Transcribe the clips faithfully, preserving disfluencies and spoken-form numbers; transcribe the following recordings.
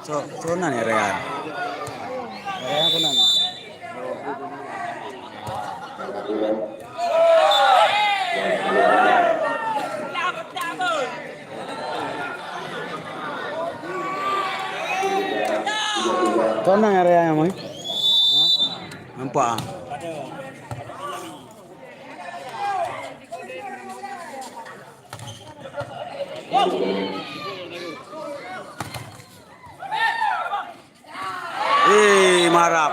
Soe, soe nan ya Rehan? Rehan soe nan? Soe nan ya Rehan, Mai? Nampak ah. Eh, maharap.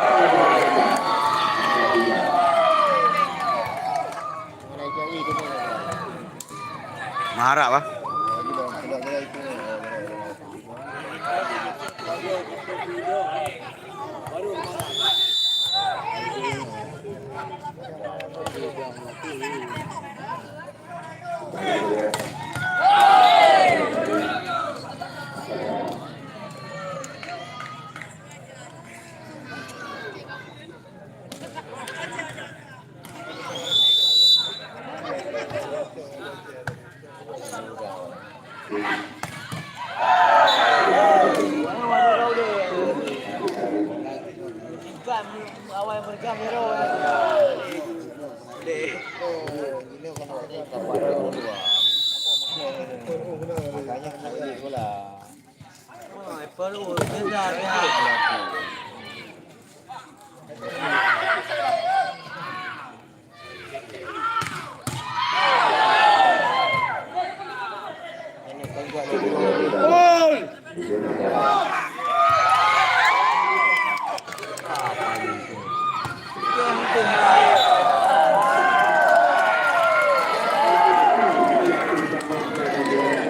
Maharap ah.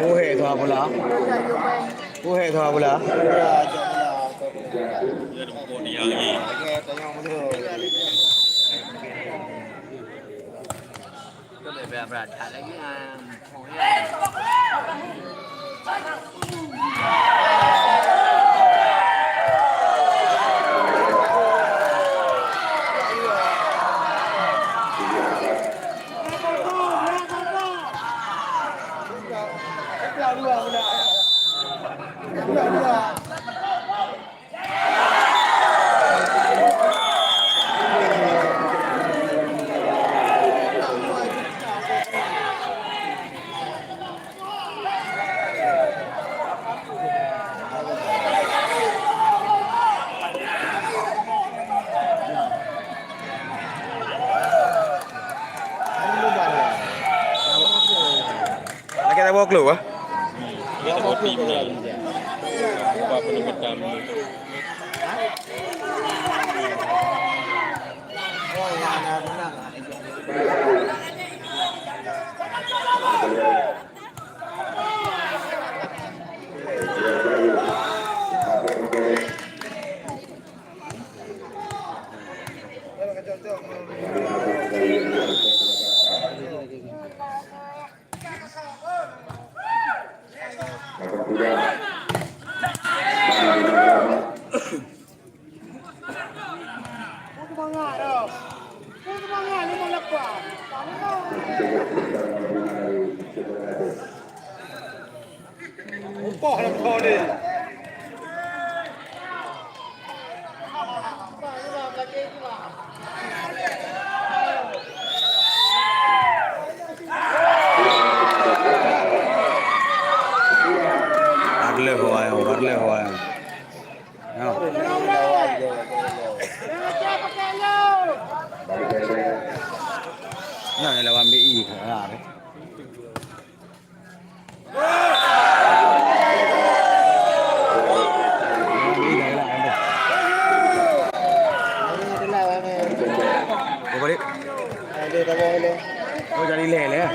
Uhé, tuha bola. Uhé, tuha bola. Lakèe tabawa klub ah? Ya, tabawa tim dah. Apa pun betam. Upah lam kau ni. Parleuh ho ayong, parleuh ho ayong. Nyoh. Nyoh, lawan B I. Ha. Oh, balik. Oh, jadi lé, lé. Ah.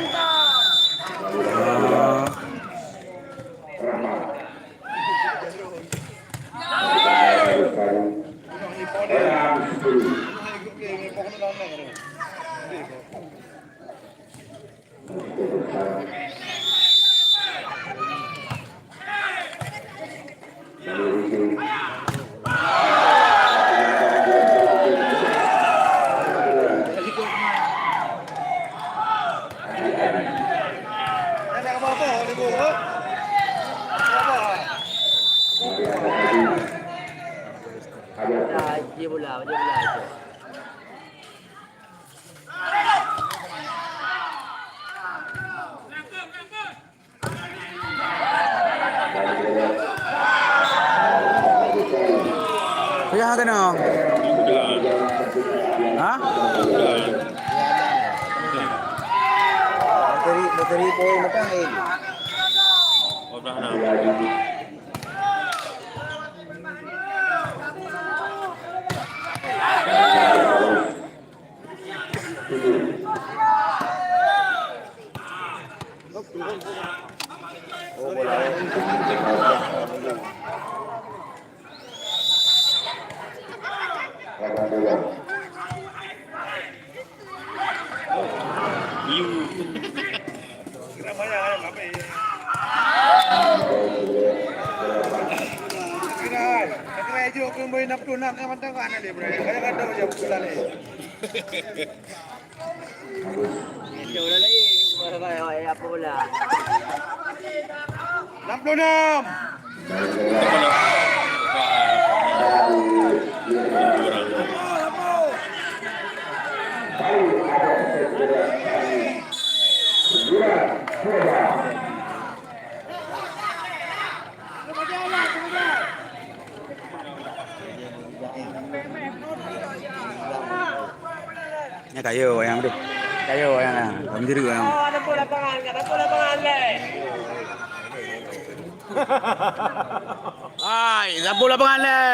Payah keunoe. Ha? Bateri, bateri poin apa ni? Enam puluh enam. Nyan kayô wayang deh. Kayô wayang, ah, lam jeureu wayang. Hai, sapu lapangan lé.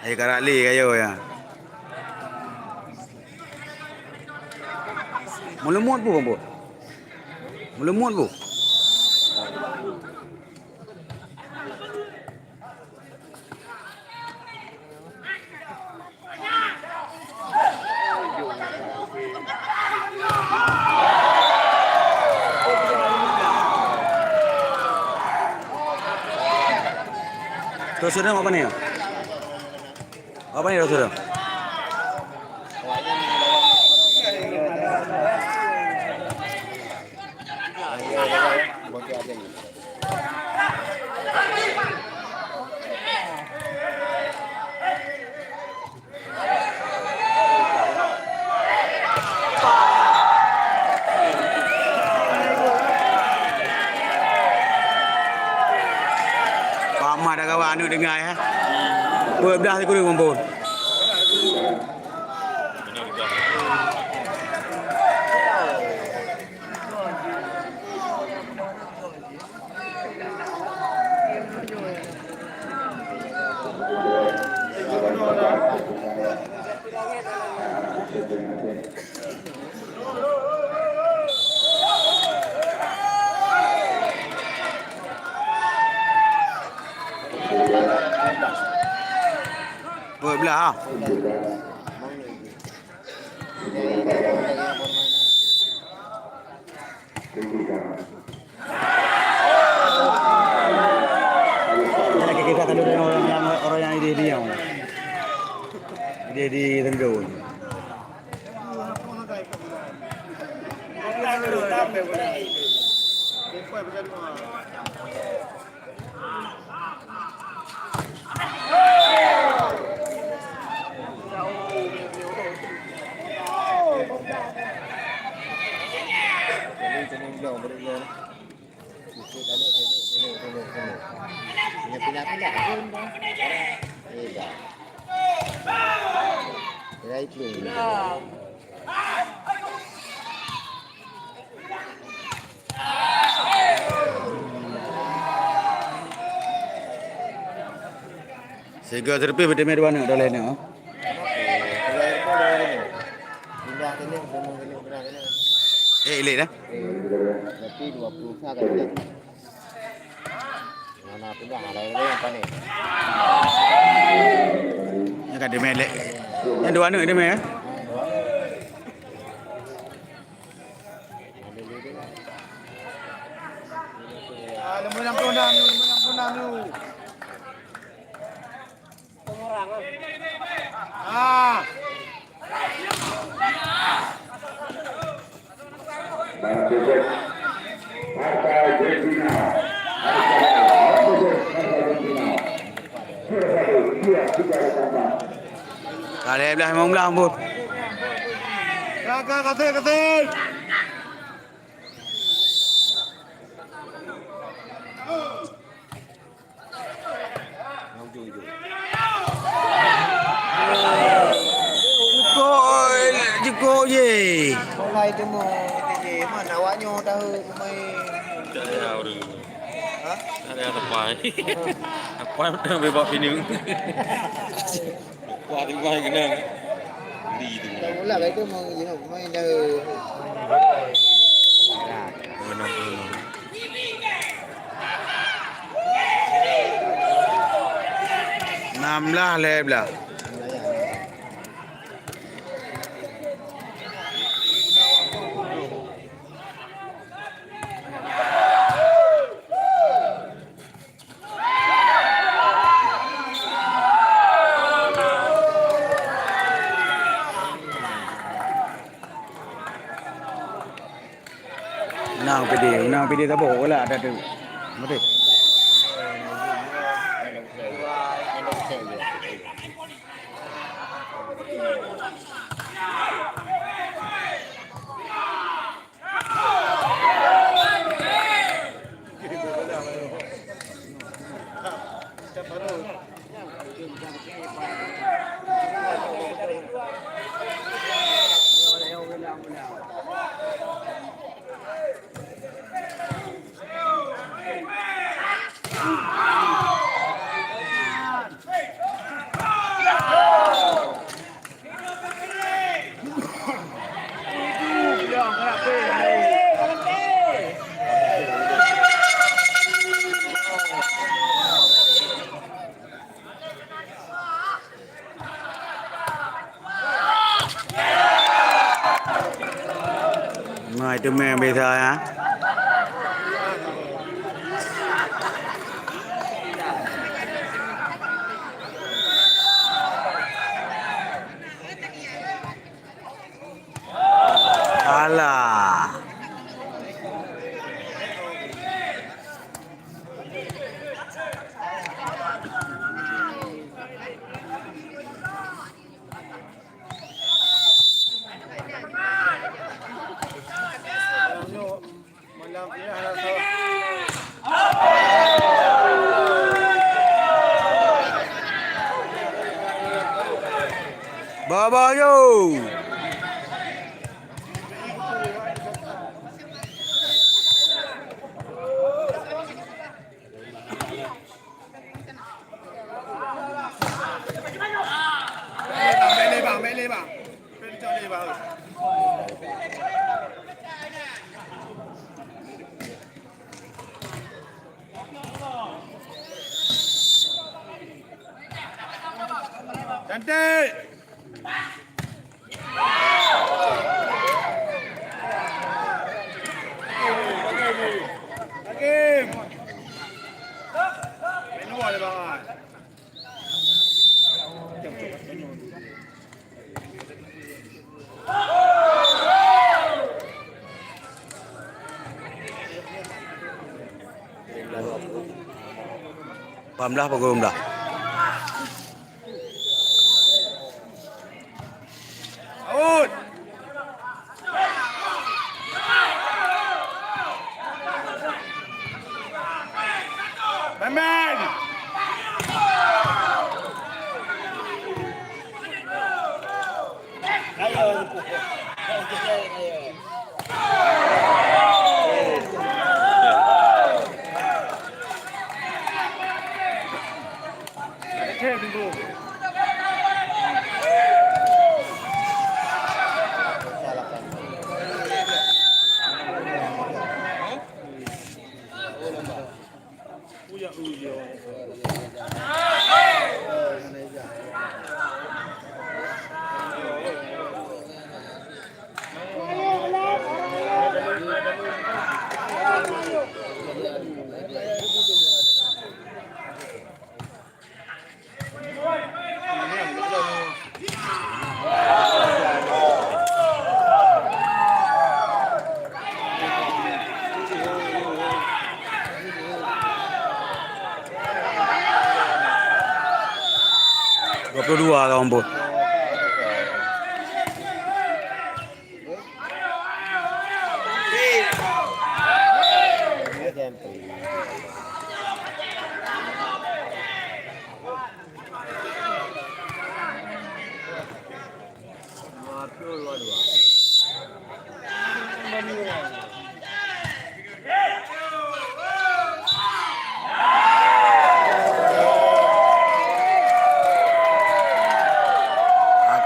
Hai, karak lé kayô ya. Meuleumot bu, bu. Meuleumot bu. Terus sudah apa ni? Apa ni, Rasul? Pah mat dah kawan aneuk dengai, eh. Peuet blah sikureueng muphom. Peuet blah, ha. Di nyang. Di, di Teungku. Pindah-pindah. Eh, dah. Kira itu. Sigoe sireupi beuteumé dua neuk, dua lhèe neuk. Pindah sini, sini, sini, pindah sini. Eh, ilé dah. Berarti dua puluh sa kan. Mana pindah, ada lagi yang panik. Nyan ka deumé lé. Nyan dua neuk deumé, ya? Ah, lima enam puluh enam, lima enam puluh enam. Ah. Bang Joseph, Partai Gerindra. Bang Joseph, Partai Gerindra. Juara satu, dua, tiga, tambah. Ka lhèe blah, limong blah, ampôn. Ka, ka, kasih, kasih. Jukok, jukok je. Mulai temu T J, mana awak nyoe tahu pemain? Tak ada orang. Ha? Tak ada tepai. Tepai betul bebak pineung. Wah, tepai kena. Di tu. Dah mula baik tu mau je pemain dah. Menang, menang. Enam belas, lhèe blah. Menang P D, menang P D saboh bola dah tu. Betul. Nah, itu main biasa ya. Alah. Baba yo. Cantik. Hakim. Main luar dia, Bang. Lapan belas pukul dua belas. Out. Main, main. Dua puluh dua ka mampu.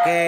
Oke.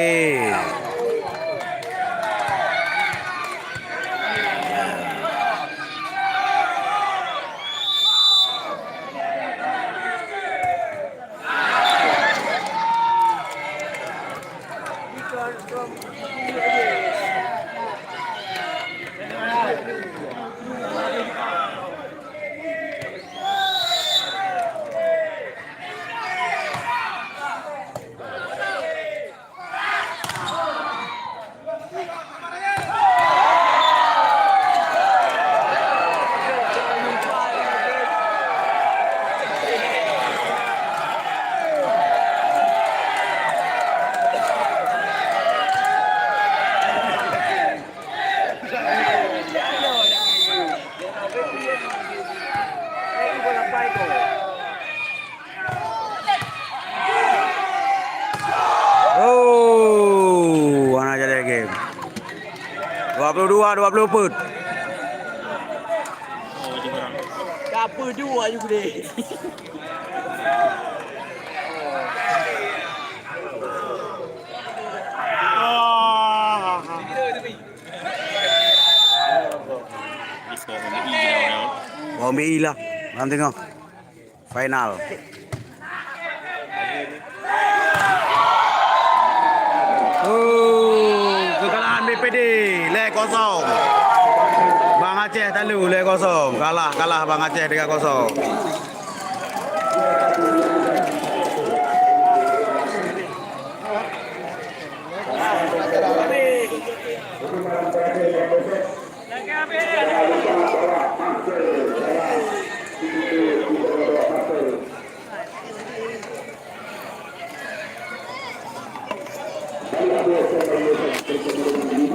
Oh, hana jadi game. Dua puluh dua dua puluh peuet. Dua puluh dua juga deh. Bombi lah, nanti kau. Final. Oh, kekalahan B P D, lhèe kosong. Bang Aceh talu, lhèe kosong. Kalah, kalah Bang Aceh tiga kosong.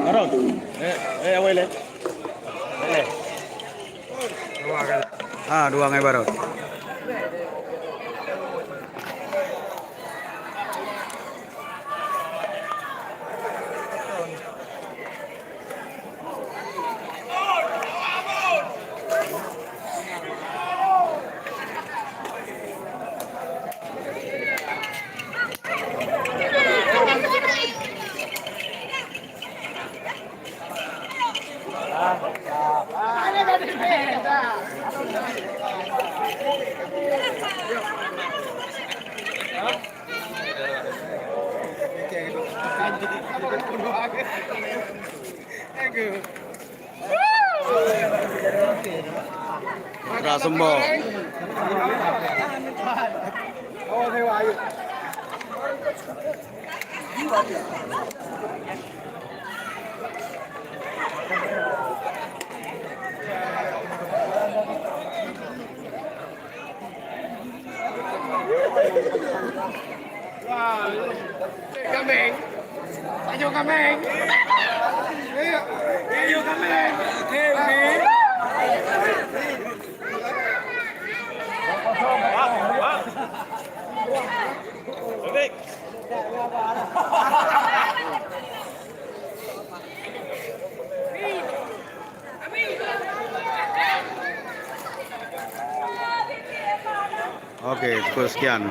Aaron, eh, eh, awai leh. Awai leh. Ah, dua ngai baru. Putra Sumbo. Kambing. Ayo kambing. Ayo kambing. Oke, cukup sekian.